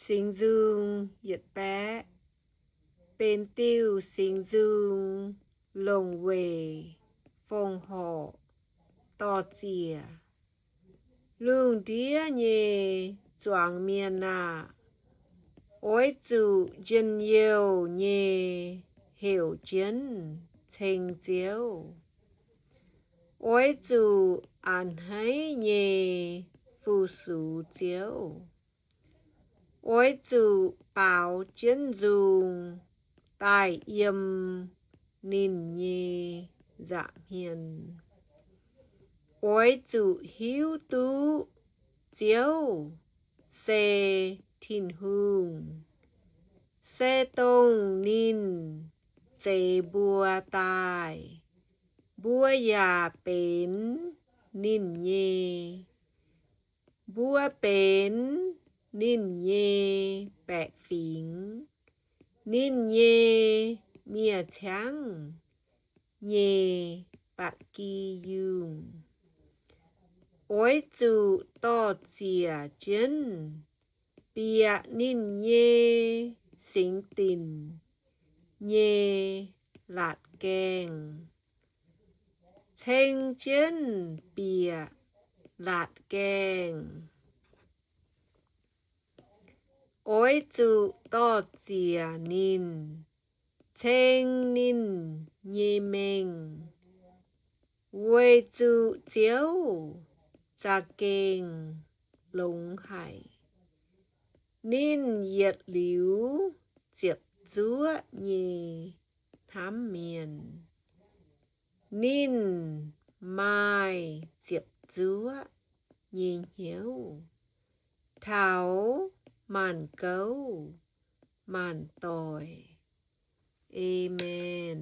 Singx Nzung yietc baeqv. Benx diuh singx nzung longc weic fongc horc dorh ziec. Lungh ndiev nyei zuangx mienh aah! Oix zuqc njien-youh nyei heuc jienv ceng Ziouv. Oix zuqc a'hneiv nyei fu-sux Ziouv. Oix zuqc baaux jienv nzung daaih yiem ninh nyei nza'hmien. Oix zuqc hiuv duqv Ziouv se Tin-Hungh, se dongh ninh zeix mbuo daaih. Mbuo yaac benx ninh nyei. Mbuo benx ninh nyei baeqc fingx, ninh nyei miev-ciangv nyei ba'gi yungh. Oix zuqc dorh ziec jienv bieqc ninh nyei singx dinc nyei laatc gaengh, ceng jienv bieqc laatc gaengh. Oix zuqc dorh ziec ninh, ceng ninh nyei mengh, weic zuqc Ziouv za'gengh longx haic. Ninh yietc liuz ziepc zuoqv nyei hnamv mienh. Ninh maaih ziepc zuoqv nyei hnyouv taux maanc gouv maanc doic. Aamen.